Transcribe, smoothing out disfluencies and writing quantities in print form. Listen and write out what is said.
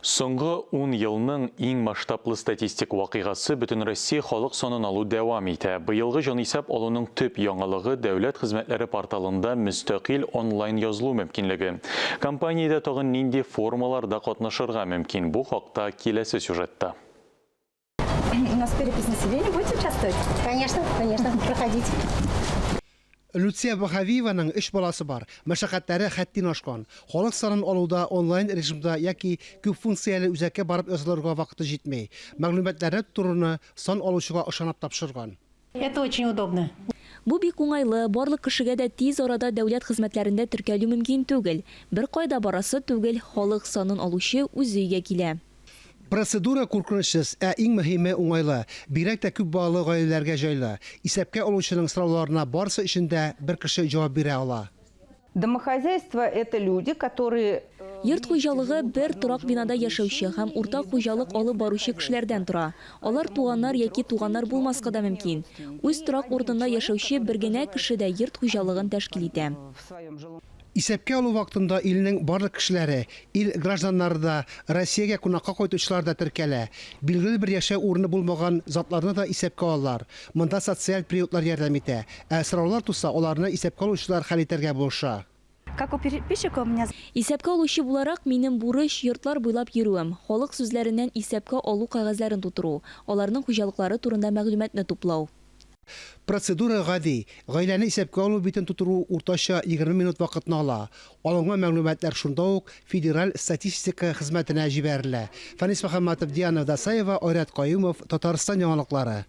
Соңгы ун елның иң масштаблы статистик вакыйгасы Бөтенроссия халык санын алу дәвам итә. Быелгы җанисәп алуның төп яңалыгы, дәүләт хезмәтләре порталында мөстәкыйль онлайн язылу мөмкинлеге. Кампаниядә тагын нинди формаларда катнашырга мөмкин? Бу хакта киләсе сюжетта. У нас перепись населения. Будете участвовать? Конечно, конечно, проходите. Люция Баһавиеваның өч баласы бар. Мәшәкатьләре хәттин ашкан. Халык санын алуда онлайн режимда яки күпфункцияле үзәккә барып язылырга вакыты җитми. Мәгълүматларны тутыруны сан алучыга ышанып тапшырган. Это очень удобно. Бу бик уңайлы, барлык кешегә дә тиз арада дәүләт хезмәтләрендә теркәлү мөмкин түгел. Беркая да барасы түгел, халык санын алучы үзе өйгә килә. Процедура куркынычсыз, ә иң мөһиме, уңайлы. Бигрәк тә күп балалы гаиләләргә җайлы. Исәпкә алучының сорауларына барысы өчен дә бер кеше җавап бирә ала. Домохозяйство, это люди, которые. Йорт хуҗалыгы бер торак бинада яшәүче һәм уртак хуҗалык алып баручы кешеләрдән тора. Алар туганнар яки туганнар булмаска да мөмкин. Үз торак урынында яшәүче бер генә кеше дә йорт хуҗалыгын тәшкил итә. Исәпкә алу вакытында илнең барлык кешеләре, ил гражданнары да, Россиягә кунакка кайтучылар да теркәлә. Билгеле бер яшәү урыны булмаган затларны да исәпкә алалар. Монда социаль приютлар ярдәм итә. Ә сораулар туса, аларны исәпкә алучылар хәл итәргә булыша. Как у переписчика у меня. Исәпкә алучы буларак, минем бурыч, йортлар буйлап йөрүем, халык сүзләреннән исәпкә алу кәгазьләрен тутыру, аларның хуҗалыклары турында мәгълүматны туплау. Процедура гади, гаиләне исәпкә алу битен тутыру уртача 20 минут вакытны ала. Алынган мәгълүматлар шунда ук Федераль статистика хезмәтенә җибәрелә. Фәнис Мөхәммәтов, Диана Дасаева, Айрат Каюмов, Татарстан яңалыклары.